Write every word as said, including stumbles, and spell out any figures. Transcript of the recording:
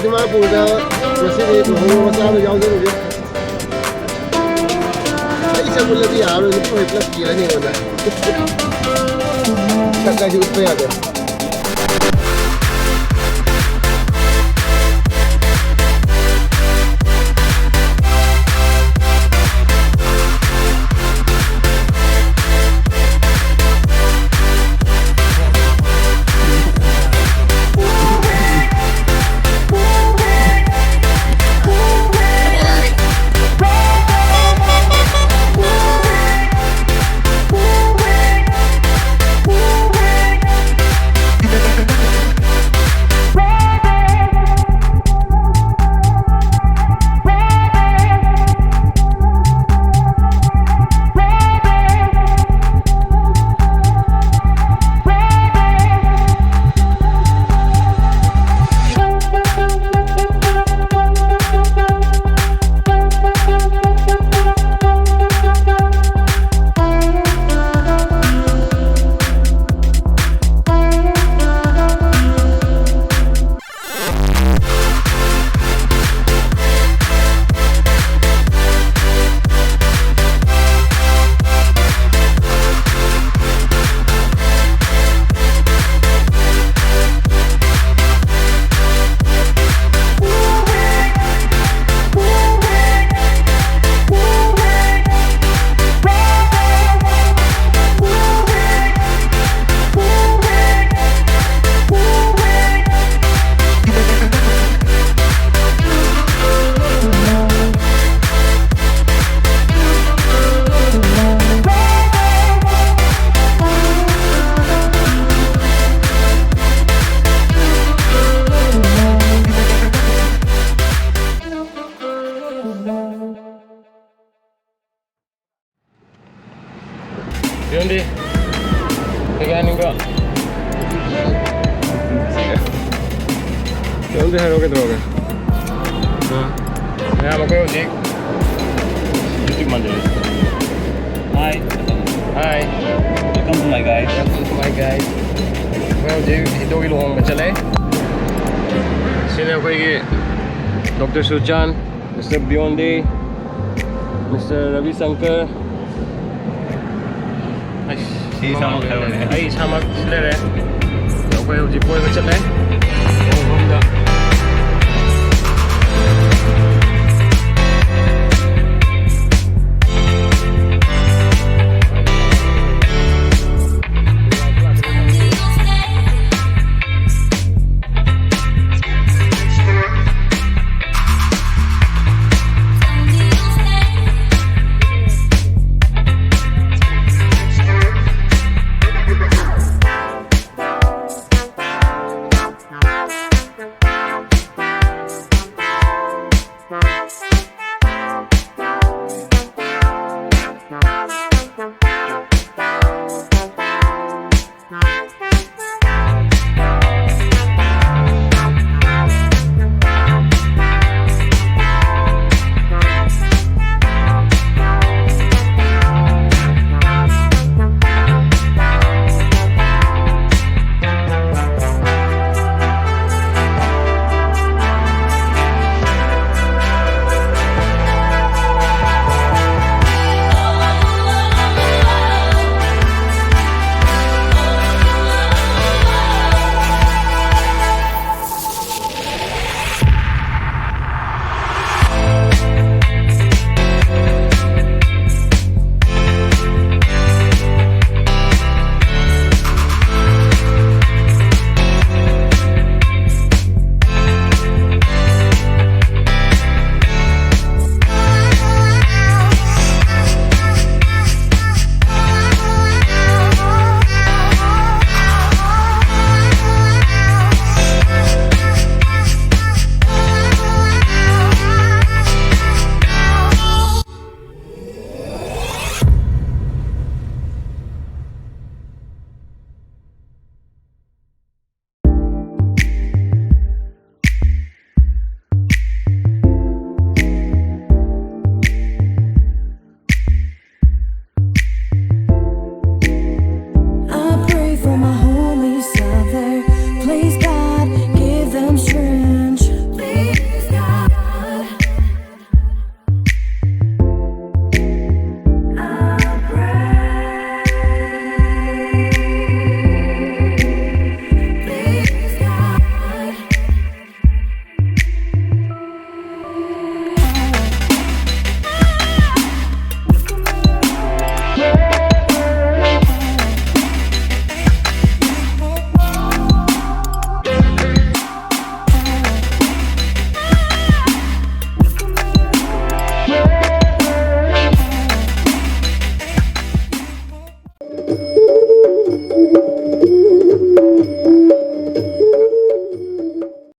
ꯗꯤꯃꯥꯄꯨꯔꯗ ꯉꯁꯤꯗꯤ ꯂꯨꯍꯣꯡꯕ ꯃꯆꯥ ꯑꯃ ꯌꯥꯎꯖꯔꯨꯒꯦ꯫ ꯑꯩ ꯆꯪꯕꯗꯗꯤ ꯌꯥꯔꯔꯣꯏ, ꯅꯨꯄꯤ ꯍꯣꯏ ꯄꯨꯂꯞ ꯀꯤꯔꯅꯤ ꯑꯩꯉꯣꯟꯗ꯫ ꯁꯛ ꯍꯥꯏꯁꯤ ꯎꯠꯄ ꯌꯥꯗꯦ꯫ ꯌꯣꯟꯗꯤ, ꯀꯩ ꯍꯥꯏꯅꯤꯡꯕ꯭ꯔꯣ? ꯌꯣꯟꯗꯤ ꯍꯥꯏꯔꯛꯑꯣ, ꯀꯩꯗꯧꯔꯒꯦ? ꯑ, ꯃꯌꯥꯝ ꯑꯩꯈꯣꯏ ꯍꯧꯖꯤꯛ YouTube ꯃꯥꯟꯗꯦ꯫ Hi. Hi. Welcome to my guys. Welcome to my guys. ꯑꯩꯈꯣꯏ ꯍꯧꯖꯤꯛ ꯍꯤꯗꯣꯒꯤ ꯂꯨꯍꯣꯡꯕ ꯆꯠꯂꯦ꯫ ꯁꯤꯅ ꯑꯩꯈꯣꯏꯒꯤ doctor Suchan, mister Biyondi, mister Rabi Shankar. ꯑꯩꯁ, ꯁꯤ ꯏꯁꯥꯃꯛ ꯂꯩꯔꯦ꯫ ꯑꯩ ꯏꯁꯥꯃꯛ ꯂꯩꯔꯦ꯫ ꯑꯩꯈꯣꯏ ꯍꯧꯖꯤꯛ ꯀꯣꯏꯕ ꯆꯠꯂꯦ꯫ ꯃꯐꯝꯗ꯫